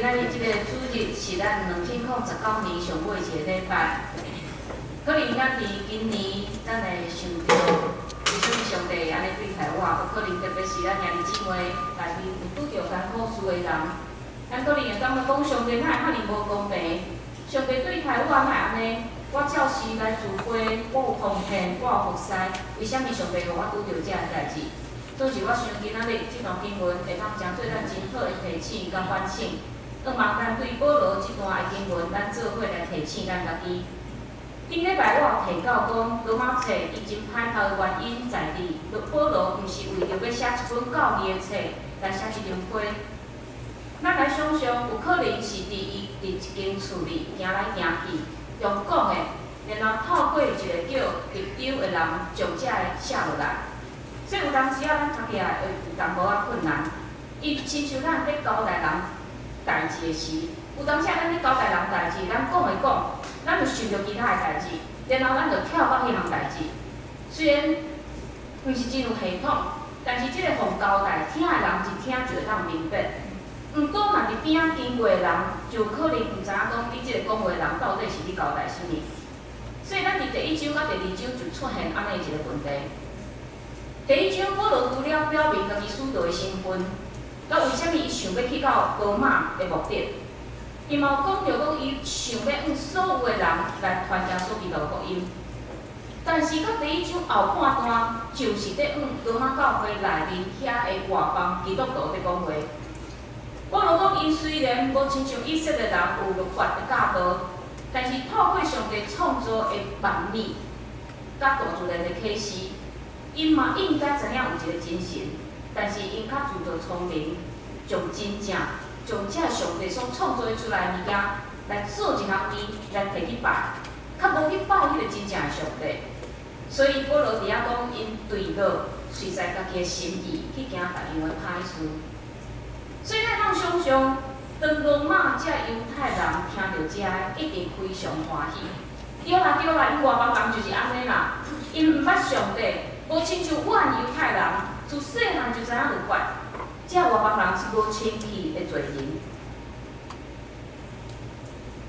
今仔日這个主日是咱2019年上尾一个禮拜。可能咱佇今年，咱會想著為啥物上帝會按呢對待我？閣可能特別是咱兄弟姊妹內面有拄著艱苦事的人，咱可能會感覺講上帝哪會遐爾無公平？上帝對待我哪會按呢？我照時來聚會，我有奉獻，我有服侍，為啥物上帝予我拄著這个代誌？總是我想今仔日這段經文會當成做咱真好的提醒佮反省。希望咱對保羅這段的經文，咱做伙來提醒咱家己。頂禮拜我有提到講，羅馬冊伊真歹讀的原因在佇，保羅毋是為著欲寫一本教義的冊來寫這張批。咱來想像，有可能是佇伊佇一間厝裡行來行去，用講的，然後透過一個叫提丟的人將這个寫落來。所以有當時仔咱讀起來會有淡薄仔困難。伊親像咱咧交代人代誌的時，有當時仔咱咧交代人代誌，咱講的講，咱就想著其他的代誌，然後咱就跳到彼項代誌。雖然毋是真有系統，但是這个予交代聽的人一聽就會當明白。毋過若佇邊仔經過的人，就有可能毋知影講你這个講話的人到底是咧交代啥物。所以咱佇第一章佮第二章就出現按呢一個問題。第一章保羅除了表明家己使徒的身份，佮為啥物伊想欲去到羅馬的目的，伊嘛有講著講伊想欲向所有的人來傳耶穌基督的福音。但是到第一章後半段，就是咧向羅馬教會內面遐的外邦基督徒咧講話。保羅講，𪜶雖然無親像以色列人有律法的教導，但是透過上帝創造的萬物，佮大自然的啟示，𪜶嘛應該知影有一個真神，但是𪜶較自作聰明，將真正將這上帝所創造出來的物件來做一項字來提去拜，較無去拜彼個真正的上帝。所以保羅佇遐講，𪜶墜落隨在家己的心意去行別樣的歹事。所以咱會當想像，當羅馬這猶太人聽著這个，一定非常歡喜。對啦對啦，𪜶外邦人就是按呢啦，𪜶毋捌上帝，無親像阮猶太人，自細漢就知影律法。這外邦人是無清氣的罪人，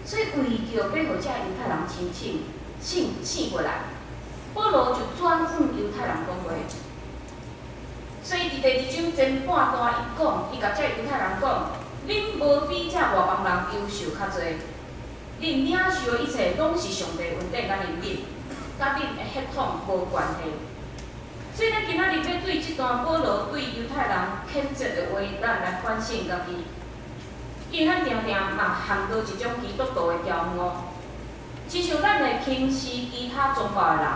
所以為著欲予這猶太人清醒、醒醒過來，保羅就轉向猶太人講話。所以佇第二章前半段，伊講，伊共這猶太人講：恁無比這外邦人優秀較濟，恁領受的一切攏是上帝恩典佮憐憫，佮恁的血統無關係。所以咱今仔日欲對這段保羅對猶太人譴責的話，咱來反省家己。因為咱定定嘛陷入一種基督徒的驕傲，親像咱會輕視其他宗教的人，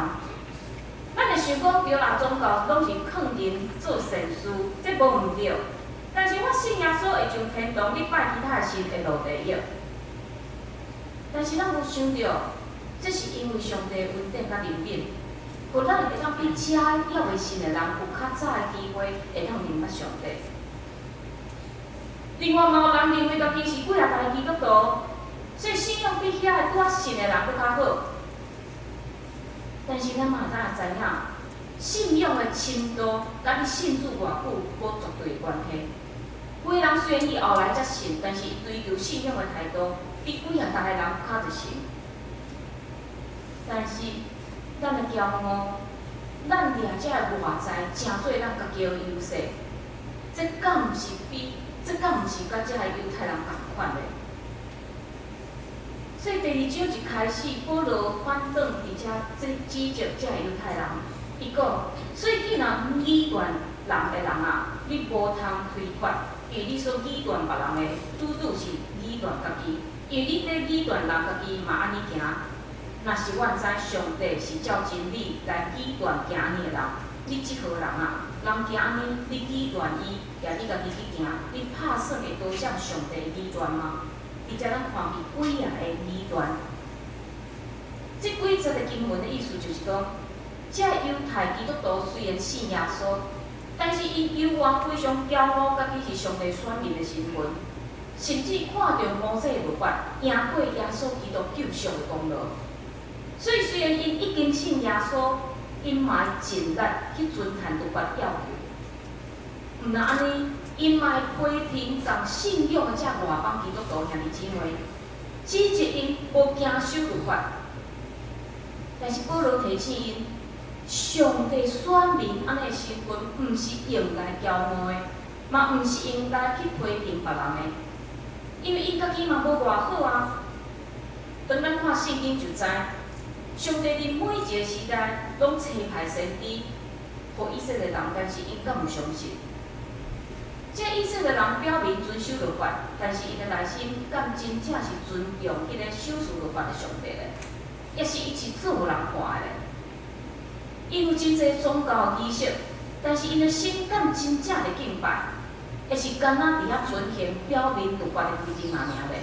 咱會想講對啦，宗教攏是勸人做善事，這無毋對。但是我信耶穌會上天堂，你拜其他的神會落地獄。但是咱無想著，這是因為上帝的恩典佮憐憫，予咱會當比遮猶未信的人有較早的機會，會當認捌上帝。另外嘛有人認為家己是幾若代基督徒，所以信仰比遐个拄仔信的人閣較好。但是咱嘛會當知影，信仰的深度佮你信主偌久無絕對的關係。有的人雖然伊後來才信，但是伊追求信仰的態度比幾若代的人較熱誠。但是咱的驕傲，咱掠這个外在成做咱家己的優勢，這敢毋是比？這敢毋是佮這个猶太人仝款的？所以第二章一開始，保羅反轉佇遮指指責這個猶太人，伊講：所以既然議斷人的人啊，你無通推脫，因為你所議斷別人的，拄拄是議斷家己，因為你佇議斷人家己嘛按呢行。若是阮知上帝是照真理來議斷行按呢的人，你這號人啊，人行按呢，你議斷伊，也你家己去行，你拍算會倒向上帝的議斷嗎？佇遮咱看見幾仔个議斷。這幾節的經文的意思就是講，這猶太基督徒雖然信耶穌，但是𪜶猶原非常驕傲，家己是上帝選民的身份，甚至看著摩西的律法，贏過耶穌基督救贖的功勞。所以雖然𪜶已經信耶穌，𪜶嘛會盡力去遵行律法要求。毋若按呢，𪜶嘛會批評仝信仰的這外邦基督徒兄弟姊妹，指責𪜶無謹守律法。但是保羅提醒𪜶，上帝選民按呢的身份，毋是用來驕傲的，嘛毋是用來去批評別人的，因為𪜶家己嘛無偌好啊。當咱看聖經就知，上帝佇每一個時代攏差派先知，予以色列人，但是𪜶敢有相信？這以色列人表面遵守律法，但是𪜶的內心敢真正是尊重彼個賞賜律法的上帝咧？抑是伊是做予人看的咧？𪜶有真濟宗教儀式，但是𪜶的心敢真正佇敬拜，抑是干焦佇遐遵行表面律法的規定爾爾咧？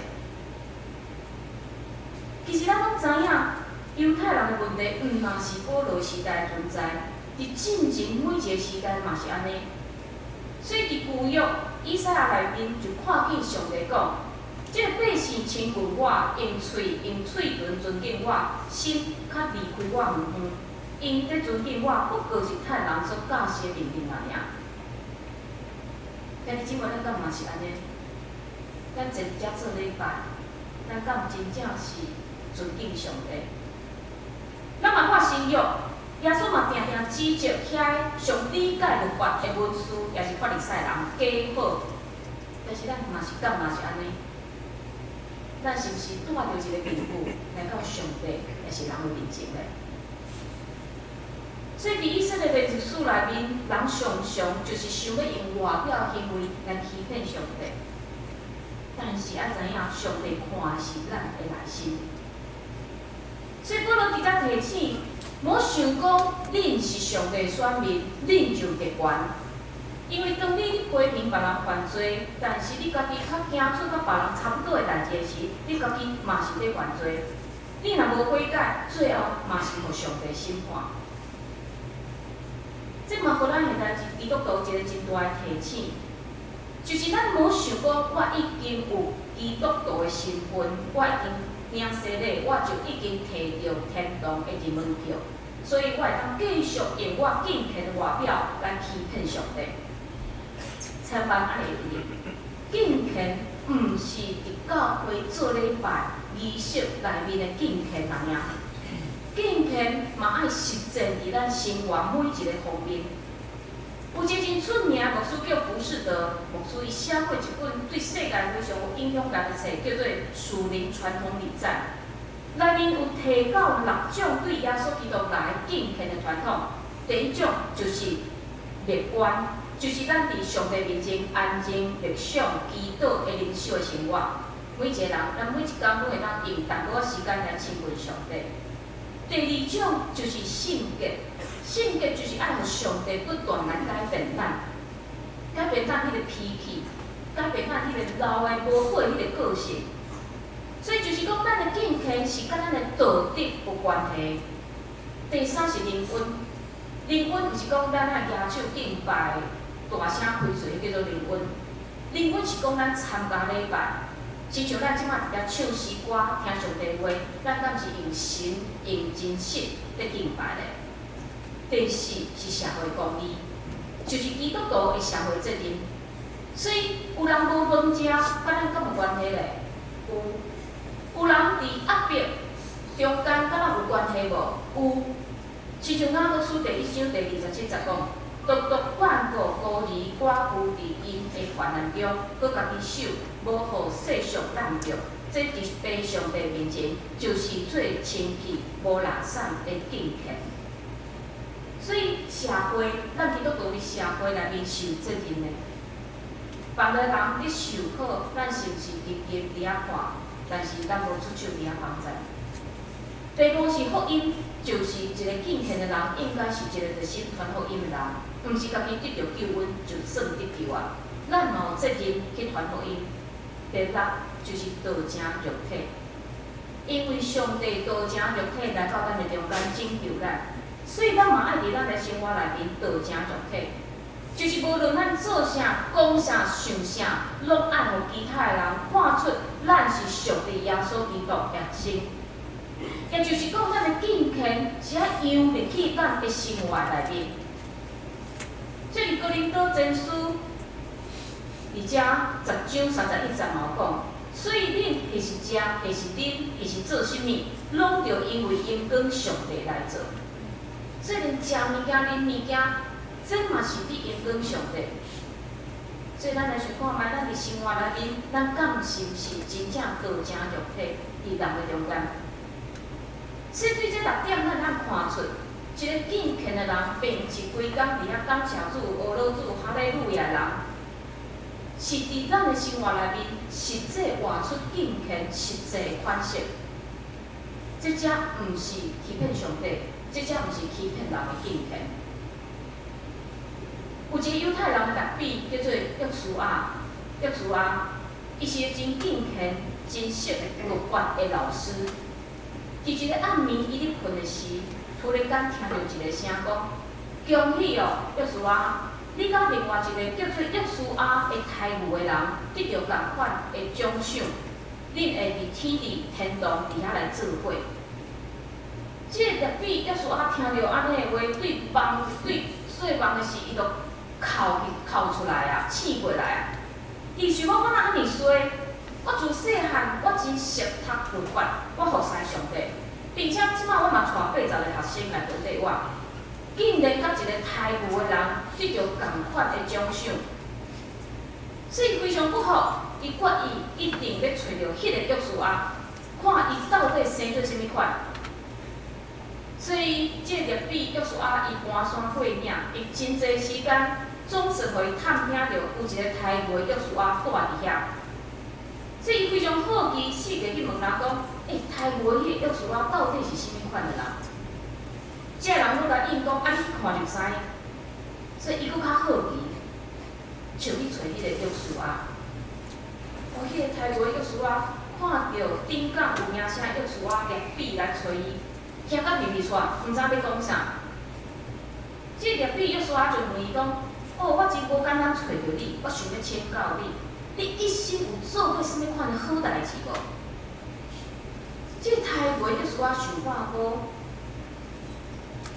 其實咱攏知影，猶太人的問題毋但是保羅時代存在，佇進前每一個時代嘛是按呢。所以佇舊約以賽亞內面就看見上帝講：這個百姓親近我，用喙用喙唇尊敬我，心較離開我遠遠。𪜶佇尊敬我，不過是趁人所教示的命令爾爾。兄弟姊妹，咱敢嘛是按呢？咱坐佇遮做禮拜，咱敢真正是尊敬上帝？咱嘛看新約，耶穌嘛定定指責遐上理解律法的文士，抑是法利賽人假好。但是咱嘛是敢嘛是按呢？咱是毋是帶著一個面具來到上帝，抑是人的面前咧？所以佇以色列的歷史內面，人常常就是想欲用外表行為來欺騙上帝。但是愛知影，上帝看的是咱的內心。所以保羅佇遮提醒，莫想講恁是上帝選民，恁就特權。因為當你批評別人犯罪，但是你家己較行出佮別人差不多的代誌時，你家己嘛是咧犯罪。你若無悔改，最後嘛是予上帝審判。這嘛予咱現代基督徒一個真大的提醒，就是咱莫想講我已經有基督徒的身份，我已經領洗禮，我就已經提著天堂的入門票，所以我會當繼續用我敬虔的外表來欺騙上帝。千萬愛會記，敬虔毋是佇教會做禮拜儀式內面的敬虔爾爾。敬虔嘛愛實踐佇咱生活每一個方面。有一個真出名牧師叫浮士德牧師，伊寫過一本對世界非常有影響力的冊，叫做《屬靈傳統禮讚》。內面有提到六種對耶穌基督來敬虔的傳統。第一種就是默觀，就是咱佇上帝面前安靜默想、祈禱的靈修的生活。每一個人，咱每一工攏會當用淡薄仔時間來親近上帝。第二種就是聖潔，聖潔就是愛予上帝不斷來改變咱，改變咱彼個脾氣，改變咱彼個老的無好的彼個個性。所以就是講，咱的敬虔是佮咱的道德有關係。第三是靈恩，靈恩毋是講咱愛舉手敬拜、大聲開喙，叫做靈恩。靈恩是講咱參加禮拜。親像咱這馬佇遮唱詩歌、聽上帝話，咱敢是用心、用真實佇敬拜咧？第四是社會公義，就是基督徒的社會責任。所以有人無飯食，佮咱敢有關係咧？有。有人佇壓迫中間，佮咱有關係無？有。親像雅各書第一章第27節講：獨獨看顧孤兒寡婦佇𪜶的患難中，閣家己手無予世俗染著，這佇父上帝面前，就是做清氣無垃圾的敬虔。所以社會，咱基督徒佇社會內面是有責任的。別个人佇受苦，咱是毋是直直佇遐看？但是咱無出手佇遐幫助。第五是福音，就是一個敬虔的人，應該是一個熱心傳福音的人，毋是家己得著救恩就算得救啊。咱嘛有責任去傳福音。第六就是道成肉體，因為上帝道成肉體來到咱的中間拯救咱，所以咱嘛愛佇咱的生活內面道成肉體，就是無論咱做啥、講啥、想啥，攏愛予其他的人看出咱是屬佇耶穌基督的學生。也就是講，咱的敬虔是愛融入去咱的生活內面。這佇哥林多前書而且10章31節嘛有講，所以恁或是食，或是啉，或是做啥物，攏著因為榮光上帝來做。所以連食物件、啉物件，這嘛是佇榮光上帝。所以咱來想看覓，咱佇生活內面，咱敢是毋是真正道成肉體佇人的中間？所以對這六點，咱通看出，一個敬虔的人，並毋是規工佇遐感謝主、阿羅主、哈利路亞的人，是佇咱的生活內面，實際活出敬虔實際的款式。這才毋是欺騙上帝，這才毋是欺騙人的敬虔。有一個猶太人的拉比叫做約書亞，約書亞，伊是一個真敬虔、真識律法的老師。佇一個暗暝，伊咧睏的時，突然間聽著一個聲講：“恭喜哦，約書亞，你佮另外一個叫做約書亞的太牛的人得著仝款的獎賞，恁會佇天地天堂佇遐來做伙。”這個拉比約書亞聽著按呢的話，對夢對做夢的時，伊就哭去哭出來啊，醒過來啊！伊想講我哪按呢衰？我自細漢我真熟讀律法，我服侍上帝，並且這擺我嘛帶80個學生來跟綴我，竟然佮一個太牛的人得著仝款的獎賞，所以非常不服，伊決意一定欲揣著彼個約書亞，看伊到底生做啥物款。所以，這個拉比約書亞伊盤山過嶺，伊真濟時間，總算予伊探聽著有一個太牛的約書亞蹛佇遐。所以伊非常好奇，四界去問人講：“欸，太牛的彼個約書亞到底是啥物款的人？”這个人攏共應講：“啊，你去看就知。”所以伊閣較好奇，就去揣彼個約書亞。哦，彼個太牛的約書亞看著頂港有名聲約書亞拉比來揣伊，驚甲面面煞，毋知欲講啥。這個拉比約書亞就問伊講：“哦，我真無簡單揣著你，我想欲請教你，你一生有做過啥物款的好代誌無？”這個太牛約書亞想半晡，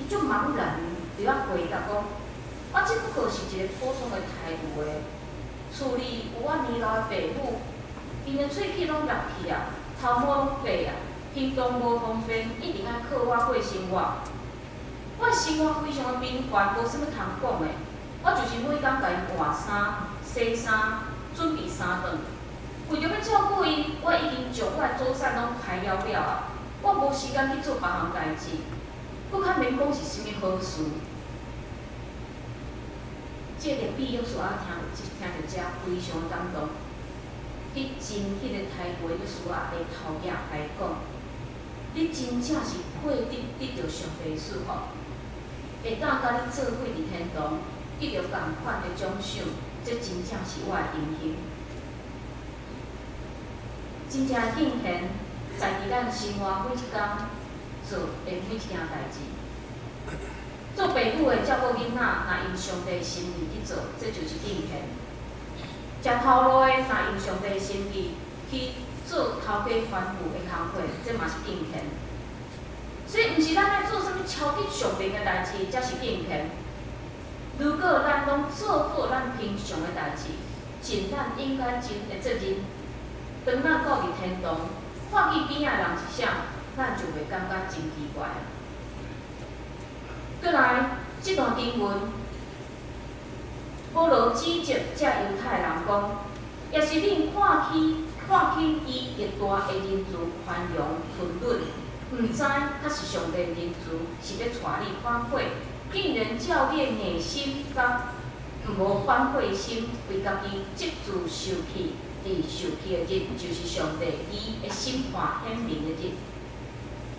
伊足茫然，佇遐回答講：“我只不過是一個普通的太牛的，厝裡有我年老的爸母，𪜶的喙齒攏落去啊，頭毛攏白啊，行動無方便，一定愛靠我過生活。我的生活非常的平凡，無啥物通講的。我就是每工共𪜶換衫、洗衫、準備三頓。為著欲照顧𪜶，我已經將我的祖產攏開了了啊！我無時間去做別項代誌，閣較免講是啥物好事。”這個拉比約書亞聽著這非常感動，去真彼個太牛約書亞的頭額來講：“你真正是配得得著上帝的賜福，會當佮你做伙佇天堂，得著仝款的獎賞，這真正是我的榮幸。”真正的敬虔，在佇咱生活每一工做的每一件代誌。做爸母的照顧囡仔，若用上帝心意去做，這就是敬虔；食頭路的，若用上帝心意去做頭家吩咐的工課，這嘛是敬虔。所以，毋是咱愛做啥物超級上明的代誌，才是敬虔。如果咱攏做好咱平常的代誌，盡咱應該盡的責任，當咱到佇天堂，看見邊仔的人是啥，咱就袂感覺真奇怪。過來，這段經文，保羅指責這猶太人講，若是恁看輕伊極大的仁慈、寬容、吞忍，毋知確實上帝仁慈是欲帶你反悔，竟然照你的硬心佮無反悔心，為家己執自受氣，佇受氣的日，就是上帝義的審判顯明的日。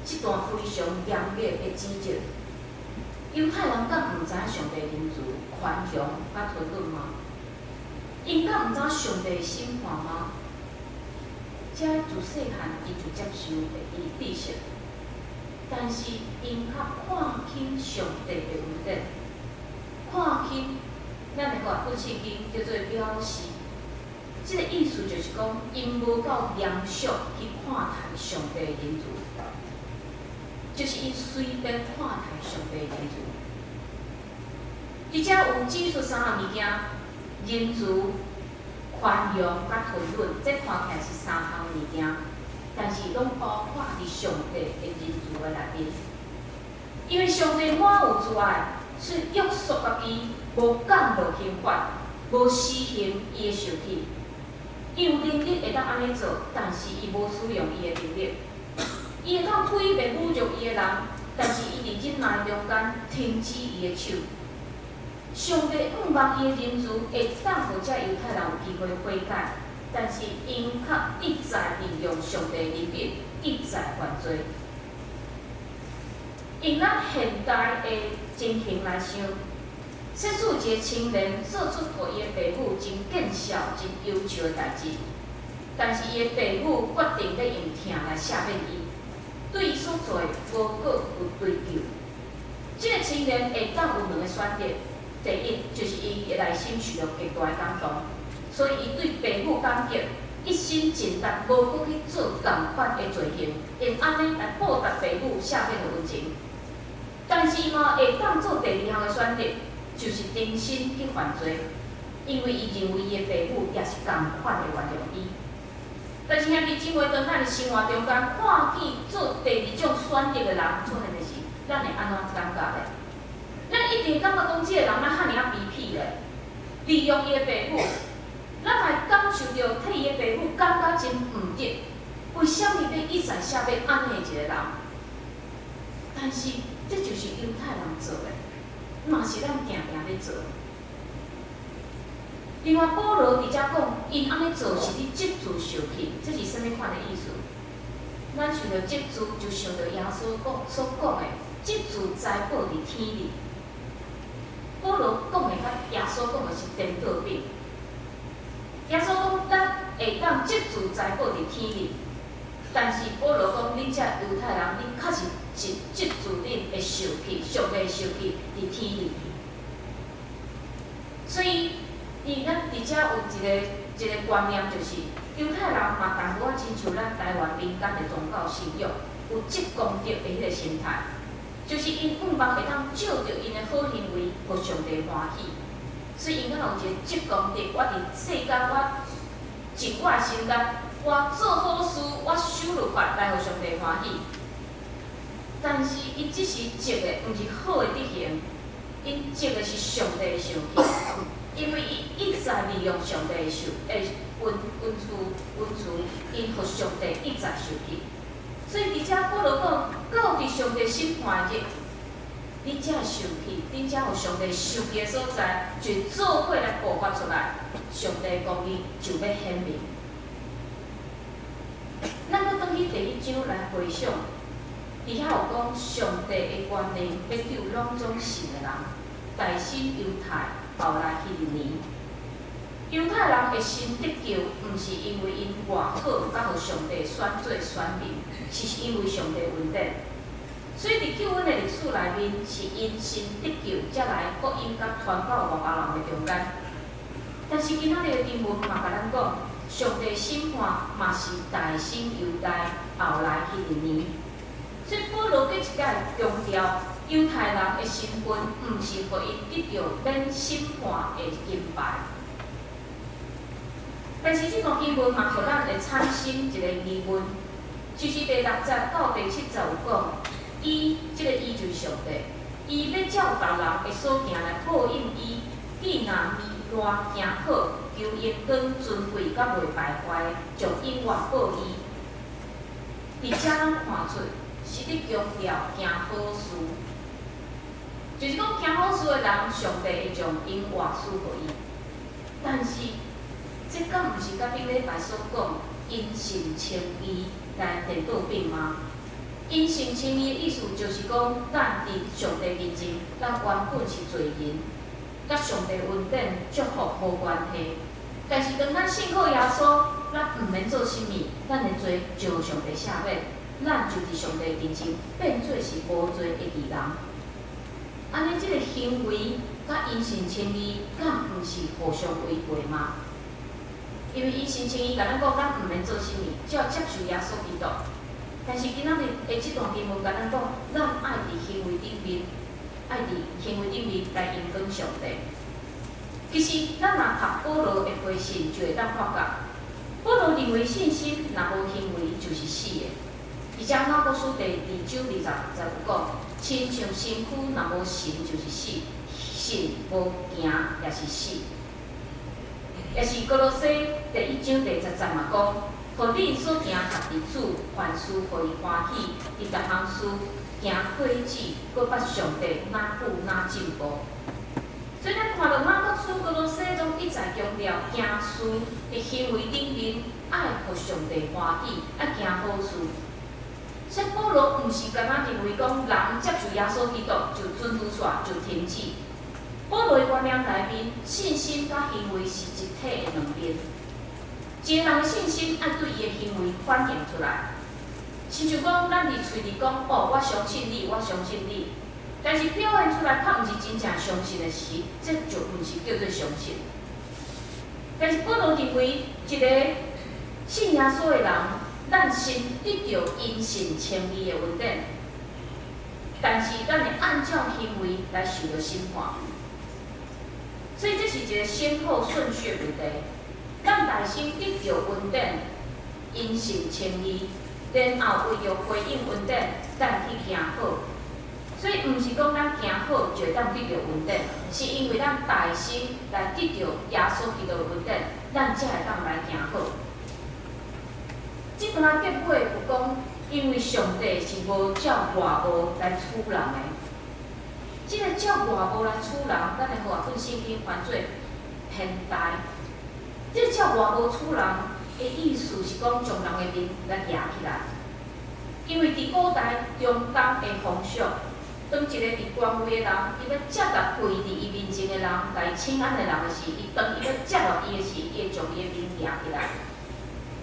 這段非常嚴厲的指責。猶太人敢毋知影上帝仁慈、寬容佮吞忍嗎？𪜶敢毋知上帝審判嗎？這自細漢𪜶就接受的伊知識，但是𪜶較看輕上帝的恩典，看輕咱的和本聖經叫做藐視。這個意思就是講，𪜶無夠嚴肅去看待上帝的仁慈，就是𪜶隨便看待上帝的仁慈。佇遮有指出三項物件：仁慈、寬寬容佮吞忍，這看起來是三項物件，但是攏包括佇上帝的仁慈的內面。因為上帝滿有慈愛，所以約束家己，無降落刑罰，無施行伊的受氣。伊有能力會當按呢做，但是伊無使用伊的能力。伊會當毀滅侮辱伊的人，但是伊佇忍耐中間停止伊的手。上帝向望伊的仁慈會當予這猶太人有機會悔改，但是𪜶卻一再利用上帝的憐憫，一再犯罪。用咱現代的情形來想，設使一个青年做出予伊的爸母真見笑、真憂愁的代誌，但是伊的爸母決定欲用疼來赦免伊，對伊所做的無閣有追究。這个青年會當有兩个選擇：第一，就是伊的內心受著極大的感動，所以伊對爸母感激，一生盡力無閣去做仝款的罪行，用按呢來報答爸母赦免的恩情。但是伊嘛會當做第二項的選擇，就是重新去犯罪，因為伊認為伊的爸母也是仝款會原諒伊。但是兄弟姊妹，當咱的生活中間看見做第二種選擇的人出現的時，咱會按怎感覺咧？咱一定感覺講這个人哪遐爾仔卑鄙咧，利用伊的爸母，咱會感受著替伊的爸母感覺真毋值。為啥物欲一再赦免按呢一个人？但是這就是猶太人做的，嘛是咱定定咧做。另外，保羅佇遮講，𪜶按呢做是咧嫉妒受氣，這是啥物款的意思？咱想著嫉妒，就想著耶穌講所講的，嫉妒財寶佇天裡。保羅講的佮耶穌講的是顛倒反。耶穌講，咱會當積聚財寶佇天裡，但是保羅講，恁這猶太人，恁確實是積聚恁的受氣，上帝的受氣佇天裡。所以，伊咱佇遮有一个一个觀念，就是猶太人嘛淡薄仔親像咱台灣民間的宗教信仰，有積功德的彼个心態，就是𪜶向望會當藉著𪜶的好行為，予上帝歡喜。所以𪜶敢若有一个積功德，我佇世間我盡我的心力，我做好事，我守律法來予上帝歡喜。但是伊這是積的，毋是好的德行，𪜶積的是上帝的受氣，因為伊一再利用上帝的受的恩恩賜恩慈，𪜶予上帝一再受氣。所以佇遮保羅講，到佇上帝審判日，恁遮受氣，恁遮予上帝受氣的所在，就做伙來爆發出來，上帝公義就欲顯明。咱閣轉去第一章來回想，佇遐有講上帝的權能欲救攏總信的人，大先猶太，後來希利尼。猶太人會先得救，毋是因為𪜶偌好，佮予上帝選做選民，是因為上帝恩典。所以佇救恩的歷史內面，是𪜶先得救，才來福音佮傳到外邦人的中間。但是今仔日的經文嘛，共咱講，上帝審判嘛是大先猶大，後來希利尼。所以保羅閣一擺強調，猶太人的身份，毋是予𪜶得著免審判的金牌。但是這段經文嘛，予咱會產生一个疑問，就是第六節到第七節有講，伊這个伊就是上帝，伊欲照逐人的所行來報應伊，既若糜爛行好，求榮光尊貴佮袂敗壞，就永遠報伊。佇遮咱看出，是咧強調行好事，就是講行好事的人，上帝會將永活賜予伊。但是，這敢毋是佮頂禮拜所講，因信稱義來顛倒反嗎？因信稱義的意思就是講，咱佇上帝面前，咱原本是罪人，佮上帝恩典祝福無關係。但是當咱信靠耶穌，咱毋免做啥物，咱的罪就予上帝赦免，咱就佇上帝面前變做是無罪的義人。按呢，這个行為佮因信稱義，敢毋是互相違背嗎？因為因信稱義，共咱講，咱毋免做啥物，只要接受耶穌基督。但是今仔日的這段經文共咱講，咱愛佇行為頂面，愛佇行為頂面來榮光上帝。其實，咱若讀保羅的回信，就會當發覺，保羅認為信心若無行為就是死的。而且雅各書第二章20節有講，親像身軀若無神就是死，信無行也是死。也是歌羅西第一章第十節嘛講，予恁所行合佇主，凡事予伊歡喜，佇逐項事行果子，閣捌上帝若久若進步。所以咱看著雅各書、歌羅西攏一再強調，行事佇行為頂面愛予上帝歡喜，愛行好事。所以保羅毋是干焦認為講人接受耶穌基督就準拄煞就停止。保羅的觀念內面，信心佮行為是一體的兩面。一個人的信心愛對伊的行為反映出來。親像講，咱佇喙裡講，哦，我相信你，我相信你，但是表現出來較毋是真正相信的時，這就毋是叫做相信。但是保羅認為，一個信耶穌的人，咱先得著因信稱義的恩典，但是咱會按照行為來受著審判。所以這是一個先後順序的問題。咱內心得著恩典，因信稱義，然後為著回應恩典，咱去行好。所以毋是講咱行好就會當得著恩典，是因為咱內心來得著耶穌基督的恩典，咱才會當來行好。這段結尾有講，因為上帝是無照外貌來處人的。這個照外貌來處人，咱的和合本聖經翻做偏待。這個照外貌處人的意思是講，將人的面來攑起來。因為佇古代中東的風俗，當一個佇權位的人，伊欲接納跪佇伊面前的人，共伊請安的人的時，伊當伊欲接納伊的時，伊會將伊的面攑起來。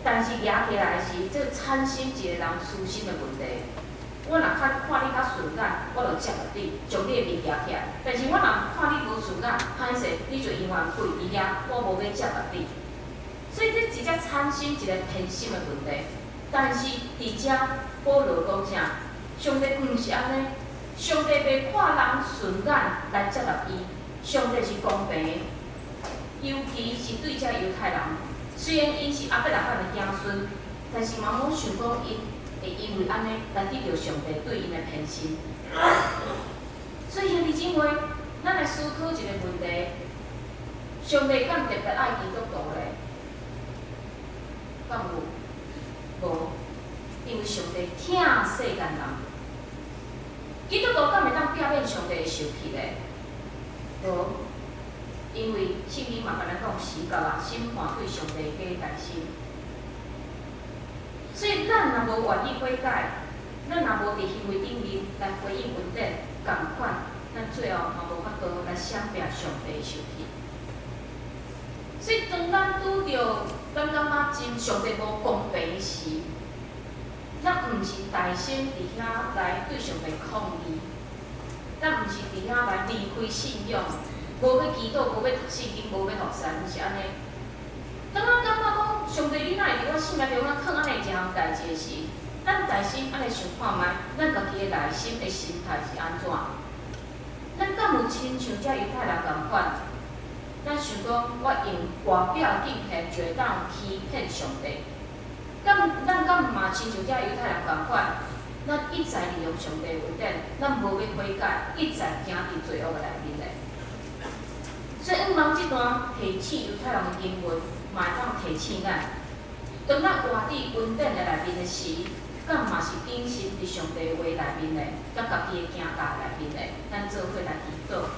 但是攑起來時，這產生一個人私心的問題。我若較看你較順眼，我就接納你，將你的面攑起來。但是我若看你無順眼，歹勢，你就永遠跪佇遐，我無欲接納你。所以這直接產生一個偏心的問題。但是佇遮保羅講啥？上帝毋是按呢，上帝袂看人順眼來接納伊，上帝是公平的，尤其是對這猶太人，雖然𪜶是亞伯拉罕的子孫，但是嘛無想講𪜶會因為按呢來得著上帝對𪜶的偏心。所以兄弟姊妹，咱來思考一個問題：上帝敢特別愛基督徒咧？敢有？無，因為上帝疼世間人。基督徒敢會當避免上帝的受氣咧？無，因為聖經嘛共咱講時到啊，審判對上帝起開始。所以咱若無願意悔改，咱若無佇行為頂面來回應恩典，仝款，咱最後嘛無法度來閃避上帝的受氣。所以當咱拄著咱感覺真上帝無公平時，咱毋是大聲佇遐來對上帝抗議，咱毋是佇遐來離開信仰，無欲祈禱，無欲讀聖經，無欲服侍，毋是按呢。當咱感覺講上帝，你哪會佇我生命中啊囥按呢一項代誌的時，咱內心按呢想看覓，咱家己的內心的心態是按怎？咱敢有親像這猶太人仝款？咱想講，我用外表敬虔就會當欺騙上帝？敢咱敢嘛親像這猶太人仝款？咱一再利用上帝恩典，咱無欲悔改，一再行佇罪惡的內面咧。所以，向望這段提醒猶太人的經文，嘛會當提醒咱：當咱活佇恩典的內面的時，敢嘛是謹慎佇上帝話內面的，佮家己的行教內面的，咱做伙來祈禱。